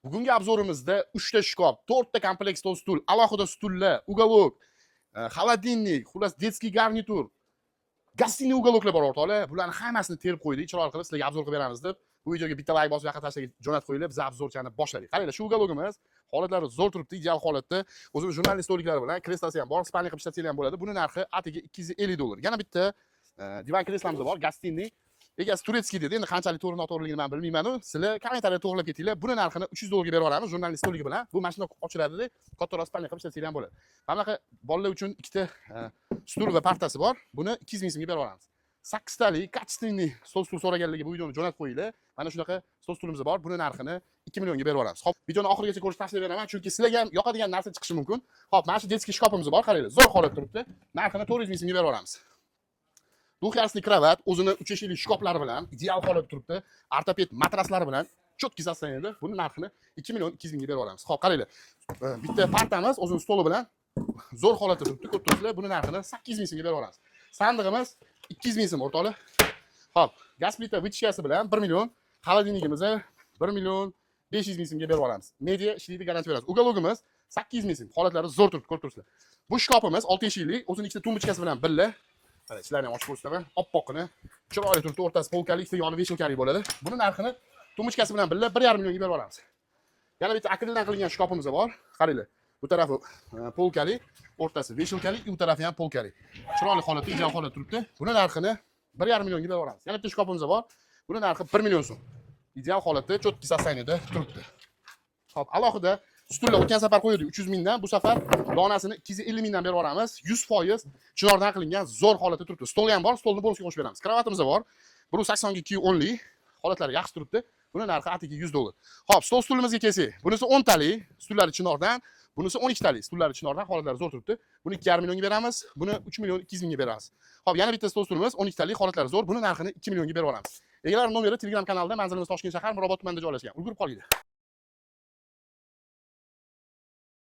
Bugungi обзор imizda 3 ta shkaf, 4 ta komplekt stol stul, alohida stullar, уголок, холодильник, xullas, детский garnitur, гостиный уголок lar bor, o'rtoqlar. Bularni hammasini terib qo'ydik, chiroyli qilib sizlarga обзор qilib beramiz deb. Bu videoga bitta layk bosib, yaqin tashlab jo'natib qo'yinglar, biz обзор chani boshladik. Qaranglar, shu уголок imiz holatlari zo'r turibdi, ideal holatda. O'zimiz журнальный stoliklari bilan, kreslosi ham bor, спальный qilib ishlatsanglar ham bo'ladi. Buni narxi atigi 250 dollar. Yana bitta divan kreslomiz bor, гостиный. Egasi турецкий dedi. Endi qanchalik to'g'ri noto'g'riligini men bilmayman-u. Sizlar kommentariyada to'g'rilab ketinglar. Buni narxini 300 dollarga berib yuboramiz, журнальный stoligi bilan. Bu mashina ochiladida, kattaroq спальный qilib ishlatsanglar ham bo'ladi. Mana bunaqa bolalar uchun ikkita stul va partasi bor. Buni 200 ming so'mga berib yuboramiz. Sakkiztalik качественный stol stul so'raganlarga bu videoni jo'natib qo'yinglar. Mana shunaqa stol stulimiz bor. Buni narxini 2 millionga berib yuboramiz. Xo'p, videoni oxirigacha ko'rishni tavsiya beraman, chunki sizlarga ham yoqadigan narsa chiqishi mumkin. Xo'p, mana shu детский shkafimiz bor, qaranglar. Zo'r holatda turibdi. Narxini 400 ming so'mga berib yuboramiz. Двухъярусный кровать o'zini uch eshikli shkaflari bilan ideal holatda turibdi. Ortoped matraslari bilan четкий состояние da. Buni narxini 2 million 200 mingga berib yuboramiz. Xo'p, qaranglar. Bitta partamiz o'zini stoli bilan zo'r holatda turibdi. Ko'rib turibsizlar, buni narxini 800 ming so'mga berib yuboramiz. Sandig'imiz 200 ming so'm, o'rtoqlar. Xo'p, gaz plita вытяжка si bilan 1 million, холодильник imiz 1 million 500 ming so'mga berib yuboramiz. Media ishlaydi, garantiya beramiz. Уголок imiz 800 ming so'm. Holatlari zo'r turibdi, ko'rib turibsizlar. Bu shkafimiz 6 eshikli, o'zini ikkita tumbochkasi bilan birga. Mana ichlarni ham ochib ko'rsataman. Oppoqqina, chiroyli turibdi, o'rtasi полка li, ikkita yoni вешалка li bo'ladi. Buni narxini tumbochkasi bilan birga 1,5 millionga berib yuboramiz. Yana bitta akrildan qilingan shkafimiz bor. Qaranglar. Bu tarafi полка li, o'rtasi вешалка li, u tarafi ham полка li. Chiroyli holatda, ideal holatda turibdi. Buni narxini 1,5 millionga berib yuboramiz. Yana bitta shkafimiz bor. Buni narxi 1 million so'm. Ideal holatda, четкий состояние da turibdi. Xo'p, alohida stullar o'tgan safar qo'ydik 300 mingdan, bu safar donasini 250 mingdan berib yuboramiz. 100% chinordan qilingan, zo'r holatda turibdi. Stol ham bor, stolni bonusga qo'shib beramiz. Kravatimiz bor. 180 ga 210 lik, holatlari yaxshi turibdi. Buni narxi atigi 100 dollar. Xo'p, stol stulimizga kelsak, bunisi 10 talik, stullari chinordan, bunisi 12 talik, stullari chinordan, holatlari zo'r turibdi. Buni 2,5 millionga beramiz, buni 3 million 200 mingga beramiz. Xo'p, yana bitta stol stulimiz 12 talik, holatlari zo'r, buni narxini 2 millionga berib yuboramiz. Egalari nomeri Telegram kanalida, manzilimiz Toshkent shahar, Mirobod tumanida joylashgan. Ulgurib qolinglar.